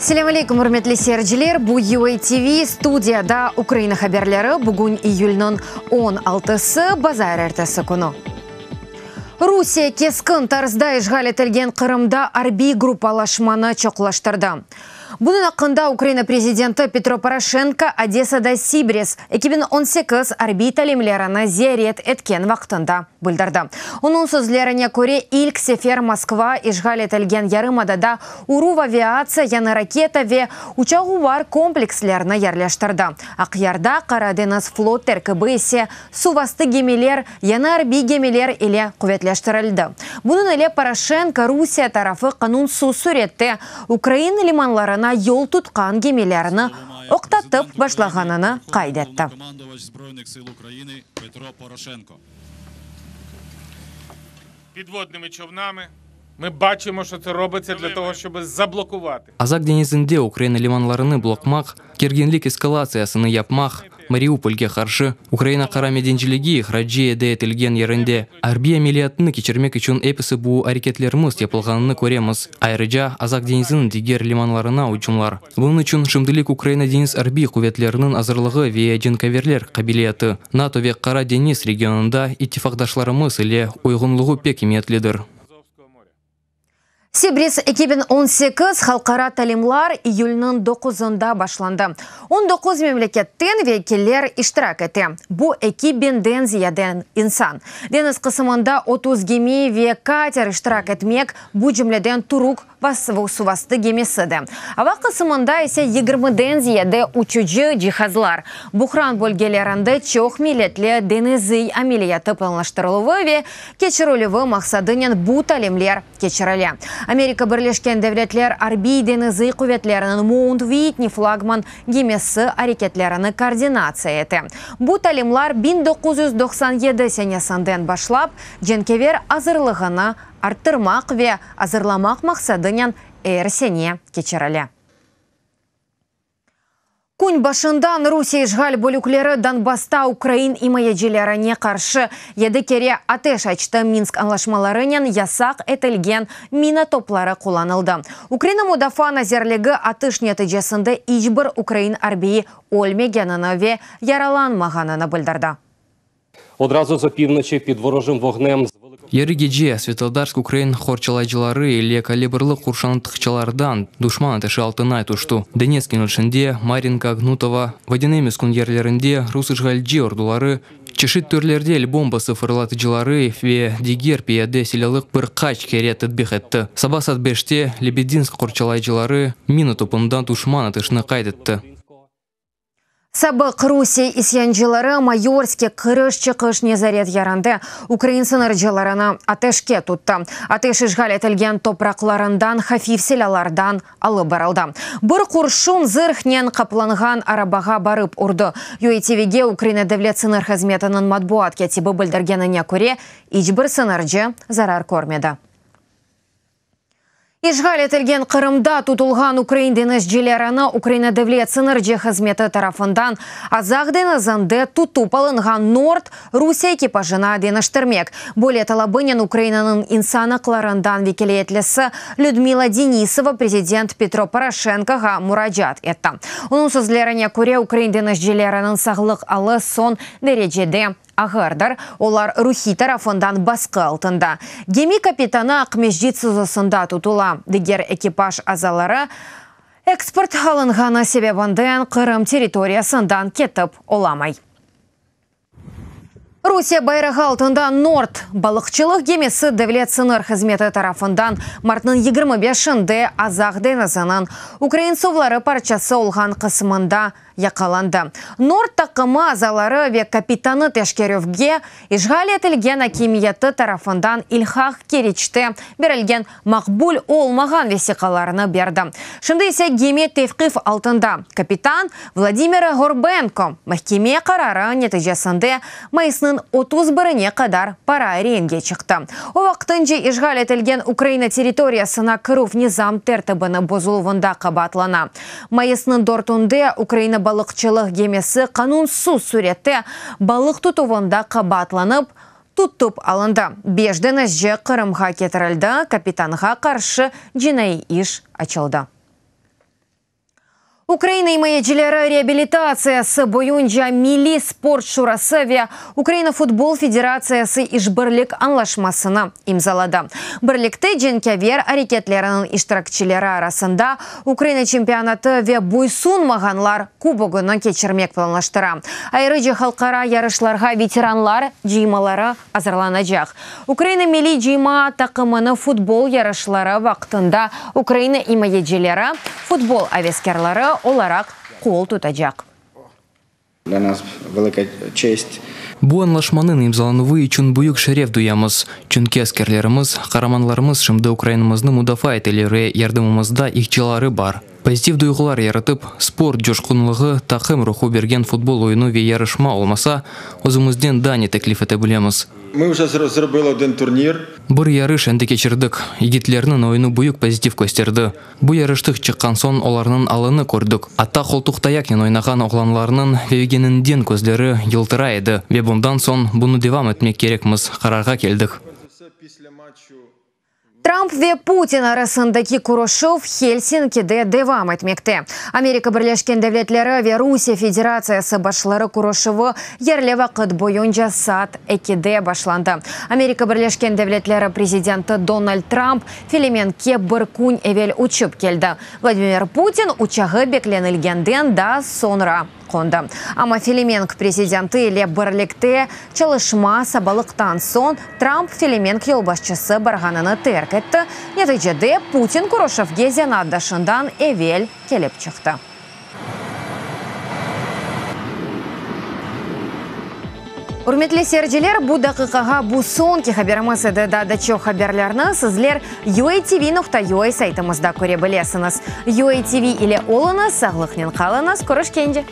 Selâm aleyküm, ürmetli seyirciler! Bu UATV, studiyada Ukraina haberleri. Bugün iyülniñ on altısı, bazarertesi künü. Rusiye keskin tarzda işğal etilgen Qırımda arbiy gruppalaşmanı çoqlaştırdı. Bunıñ aqqında Ukraina prezidenti Petro Poroşenko Odesada Sibris 2018 arbiy talimlerini ziyaret etken vaqtında bildirdi. Onıñ sözlerine köre, ilk sefer Moskva işğal etilgen yarımadada uruv aviatsiya, yañı raketa ve uçaquvar komplekslerini yerleştirdi. Aqyarda Qara deñiz flot terkibi ise suvastı gemiler, yañı arbiy gemiler ile quvetleştirildi. Bunıñ ile Poroşenko Rusiye tarafı qanunsız sürette ukrain limanlarına yol tutqan gemilerni oqtatıp başlağanını qayd etti. Azaq deñizinde Ukraina limanlarını blokmaq, kerginlik eskalatsiyasını yapmaq, Mariupolge qarşı, Ukraina qara medenciligi ihracı eda etilgen yerinde arbiy ameliyatnı keçirmek içün episi bu areketlerimiz yapılğanını köremiz, ayrıca Azaq deñiziniñ diger limanlarına ucumlar. Bunıñ içün şimdilik Ukraina deñiz arbiy quvetleriniñ azırlığı ve cenkaverler qabiliyeti, NATO ve Qara deñiz regionında ittifaqdaşlarımız ile uyğunluğı pek emiyetlidir. Sibris 2018 halqara talimlar iyülniñ doquzında başlandı. 19 memleketten vekiller iştirak ete. Bu eki biñden ziyade insan. Deñiz qısımında 30 gemi ve kater iştirak etmek, bu cümleden Turuk suvastı gemisi de. Ava qısımında ise yigirmiden ziyade uçucı cihazlar. Buhran bölgelerinde çoq milletli deñiziy ameliyatı planlaştırıluvı ve keçirilüvi maqsadınen bu talimler keçirile. Amerika Birleşken Devletler Arbiy deñiziy quvetleriniñ Mount Whitney flagman gemisi areketlerini koordinatsiya ete. Bu talimlar 1997 senesinden başlap cenkever azırlığını arttırmaq ve azırlamaq maqsadınen er sene keçirile. Kün başından Rusiye işğal bölükleri Donbassta ukrain imayecilerine qarşı yedi kere ateş açtı, Minsk añlaşmalarınen yasaq etilgen mina topları qullanıldı. Ukraina Mudafaa nazirligi atış neticesinde iç bir ukrain arbiyi ölmegenini ve yaralanmağanını bildirdi. Odrazu z opivnoçi pid vorojım voğnem z Yarı gece Svetlodarsk ukrain qorçalayıcıları ile kalibrlı qurşantıqçalardan duşman ateşi altına tüşti. Donetsk yönelişinde Marinka, Gnutova, Vodâne meskün yerlerinde rus işğalci orduları çeşit türlerde el bombası fırlatıcıları ve diger piyade silâlı bir qaç kere tatbiq etti. Saba saat beşte Lebedinsk qorçalayıcıları mina topundan duşman ateşini qayd etti. Sabıq Rusiye isyancıları Mayorske kiriş-çıqış nezaret yerinde ukrain sıñırcılarını ateşke tuttı. Ateş işğal etilgen topraqlarından hafif silâlardan alıp barıldı. Bir qurşun zırhnen qaplanğan arabağa barıp urdı. UATVge Ukraina Devlet sıñır hızmetiniñ matbuat kâtibi bildirgenine köre, iç bir sıñırcı zarar körmedi. İşğal etilgen Qırımda tutulğan ukrain deñizcilerini Ukraina Devlet sıñırcı hızmeti tarafından Azaq deñizinde tutıp alınğan Nord Rusiye ekipajına deñiştirmek. Böyle talabınen Ukrainanıñ insan aqlarından vekâletlisi Lüdmila Denisova prezident Petro Poroşenkoğa muracaat etti. Onıñ sözlerine köre, ukrain deñizcileriniñ sağlıq alı soñ derecede Ağırdır, olar ruhiy tarafından basqı altında. Gemi kapitanı Aqmescit SİZOsında tutula, diger ekipaj azaları eksport alınğanı sebebinden Qırım territoriyasından ketip olamay. Rusiye bayrağı altında Nord balıqçılıq gemisi Devlet sıñır hızmeti tarafından martnıñ 25-inde Azaq deñiziniñ ukrain suvları parçası olğan qısmında yaqalandı. Nord taqımı azaları ve kapitanı teşkerüvge işğal etilgen akimiyeti tarafından ilhaq Keriçte berilgen maqbul olmağan vesiqalarnı berdi. Şimdi ise gemi tevqif altında. Kapitan Vladimir Gorbenko mahkeme qararı neticesinde mayısnıñ 31-ine qadar para renge çıqtı. O, vaqtınca işğal etilgen Ukraina territoriyasına kirüv nizam tertibini bozuluvında qabaatlana. Mayısnıñ dörtünde Ukraina balıqçılıq gemisi qanunsız sürette balıq tutuvında qabaatlanıp, tutıp alındı. Beş deñizci Qırımğa ketirildi, kapitanğa qarşı cinaiy iş açıldı. Ukraina imayecileri reabilitatsiyası boyunca Milliy sport şurası ve Ukraina futbol federatsiyası işbirlik añlaşmasını imzaladı. Birlikte cenkâver areketleriniñ iştirakçileri arasında Ukraina çempionatı ve Boysunmağanlar kubogını keçirmek planlaştıra. Ayrıca halqara yarışlarğa veteranlar cıymaları azırlanacaq. Ukraina milliy cıyma taqımını futbol yarışları vaqtında Ukraina imayecileri, futbol aveskârları olaraq qol tutacaq. Bu añlaşmanıñ imzalanuvı içün büyük şeref duyamız, çünki askerlerimiz, qaramanlarımız şimdi Ukrainamıznı mudafaa eteler ve yardımımızda ihtiyaları bar. Pozitiv duyğular yaratıp, sport coşqunlığı, taqım ruhu bergen futbol oyunı ve yarışma olmasa, özümizden daa ne teklif ete bilemiz? Bir yarış endi keçirdik. Yigitlerniñ oyunı büyük pozitiv kösterdi. Bu yarıştıq çıqqan soñ olarnıñ alını kördik. Atta qoltuqtayaqnen oynağan oğlanlarnıñ vevgeninden közleri yıltıray edi. Ve bundan soñ bunı devam etmek kerekmiz qararğa keldik. Tramp ve Putin arasındaki körüşüv Helsinkide devam etmekte. Amerika Birleşken Devletleri ve Rusiye Federatsiyası başları körüşüvi yerli vaqıt boyunca saat ekide başlandı. Amerika Birleşken Devletleri prezidenti Donald Tramp Felemenkke bir kün evel uçıp keldi. Vladimir Putin uçağı beklenilgenden daa soñra qondı. Amma Felemenk prezidenti ile birlikte çalışma sabalıqtan soñ Tramp Felemenk yolbaşçısı barğanını terk etti. Neticede Putin körüşüvge zenaatdaşından evel kelip çıqtı. Ürmetli seyirciler, bu daqiqağa bu soñki haberimiz edi. Daa da çoq haberlerni sizler UATV noqta UA saytımızda köre bilesiñiz. UATV ile oluñız, sağlıqnen qalıñız, körüşkence!